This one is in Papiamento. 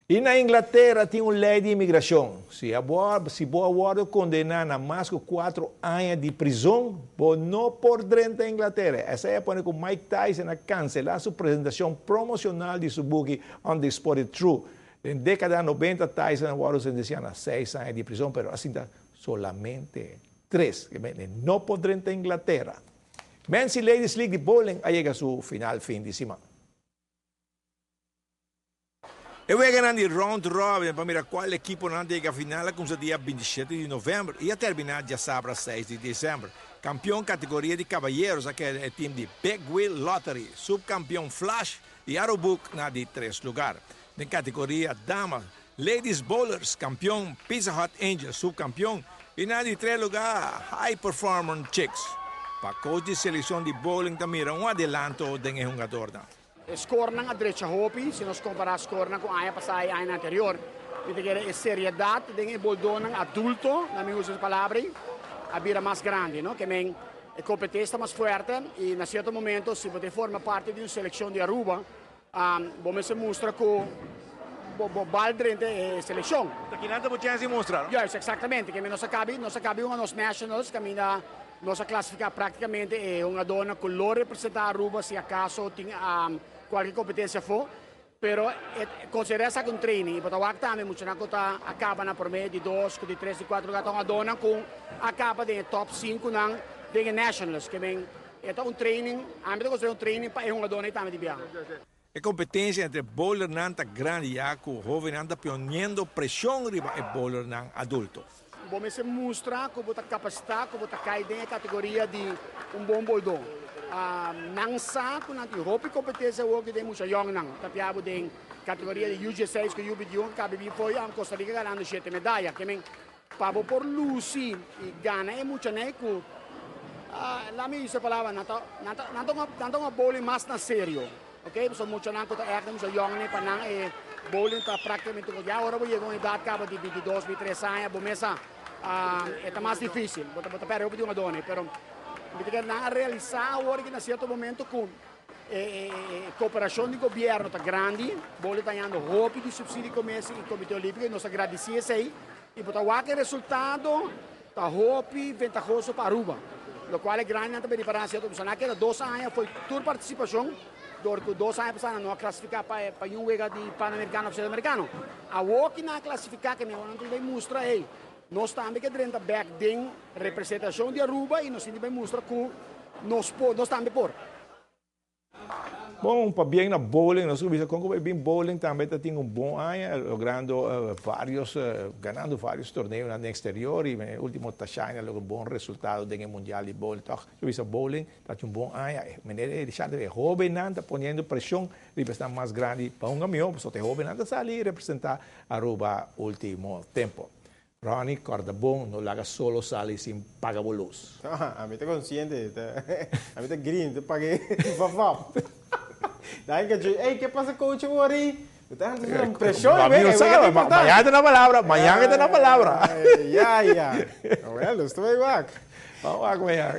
I na Inglatera tin un lei di imigrashon. Si abo si bo a wòrdu kondená na mas ku kuatro aña di prizon, bo no por drenta Inglatera. Esei a pone ku Mike Tyson a kanselá su presentashon promoshonal di su buki Undisputed Truth. Den dékada nobenta Tyson a wòrdu sentensiá na seis aña di prizon, pero a sinta solamente tres. E no por drenta Inglatera. Men's i Ladies League di bowling a yega su final fin di siman. E weganan di round robin pa mira cual ekiponan ta yega final a cuminsa dia 27 di november y a termina diasabra 6 di december. Campeon categoria di caballeros a keda e team di Big Wheel Lottery, subcampeon Flash y Arubuk na di tres lugar. Den categoria damas, Ladies Bowlers campeon, Pizza Hut Angels subcampeon y na di tres lugar High Performance Chicks. Pa coach di seleccion di bowling ta mira un adelanto den e hungadornan. E skornan a drecha hopi si nos kompará skornan ku aña pasá i añanan anterior. Mi ta kere e seriedat den e boldónan adulto, na mi usa e palabra ei, a bira mas grandi, no? Ke men e kompetensia ta mas fuerte i na sierto momento si bo ta forma parti di un selekshon di Aruba, bo mester mustra ku bo bo bal drenta e selekshon. Ta kinan ta bo chèns di mustra, no? Juist, eksaktamente. Ke men nos a kabi, nos a kabi un a nos nationals kaminda Nos a clasifica practicamente e hungadornan cu lo representa Aruba si acaso tin cualkier competencia afo, pero e considera esaki un training y bo ta wak tambe muchanan cu ta a caba na prome, di dos, cu di tres, di cuatro lugar ta hungadornan cu a caba den e top cinconan den e nationals. Ke men e ta un training, ami ta considera un training pa e hungadornan y tambe di biaha. E competencia entre bowlernan ta grandi ya cu hobennan ta poniendo presion riba e bowlernan adulto. Bo mester mustra cu bo ta capacita, cu bo ta cay den e categoria di un bon boldó. Nan sa cu nan tin hopi competencia awor cu den mucha yongnan. Ta pia bo den categoria di U16 cu U21 cabe bin fo'i Costa Rica ganando shete medaya. Ke men pa bo por luci y gana e muchaney cu, laat mi usa e palabra, nan ta, nan ta, nan ta un, nan ta un bowling mas na serio. Ok, pasobra muchanan ku ta ègt mucha yòngnan pa nan e bowling ta práktikamente un kos. Ya ora bo yega un edat kaba di bintidos, bintitres aña bo mes sa e ta mas difísil. Bo ta bo ta pèrdè hopi di un adorno pero mi ta kere nan a realisá awor aki na sierto momento ku e e koperashon di gobièrnu ta grandi, bowling ta hañando hopi di supsidio di Comesa i Komité Olímpiko i nos ta gradisí esei i bo ta wak e resultado ta hopi ventahoso pa Aruba, locual e grandinan ta bini para na cierto nan a keda dos aña fo'i tur participacion, dor cu dos aña pasa nan no a clasifica pa pa un wega di Panamericano of Sudamericano. Awor ki nan a clasifica ke mehor nan tin bay mustra hey, nos tambe ke drenta bek den representacion di Aruba y nos tin di bay mustra cu nos por, nos tambe por. Bon, pabien na bowling, nos a bisa con cu bin bowling tambe ta tin un bon aña, logrando varios, ganando varios torneonan den exterior y ultimo Tashine a logra un bon resultado den e mundial di bowling. Toch, yo bisa bowling ta tin un bon aña. Manera e Richard e hobennan ta poniendo presion riba esnan mas grandi pa hunga miho, pasobra e hobennan ta sali representa Aruba ultimo tempo. Ronnie, corda bon, no laga solo sali sin paga bo luz. Ami ta consciente, ami ta green, ta paga e vavap. Dai ka dje, ey, ke pasa coach awor ey? Bo ta hanta su presion, Ami no sa, mañana ta na palabra, mañana ta na palabra. Ya, ya. Well, nos ta bay wak. Vamos wak mañana.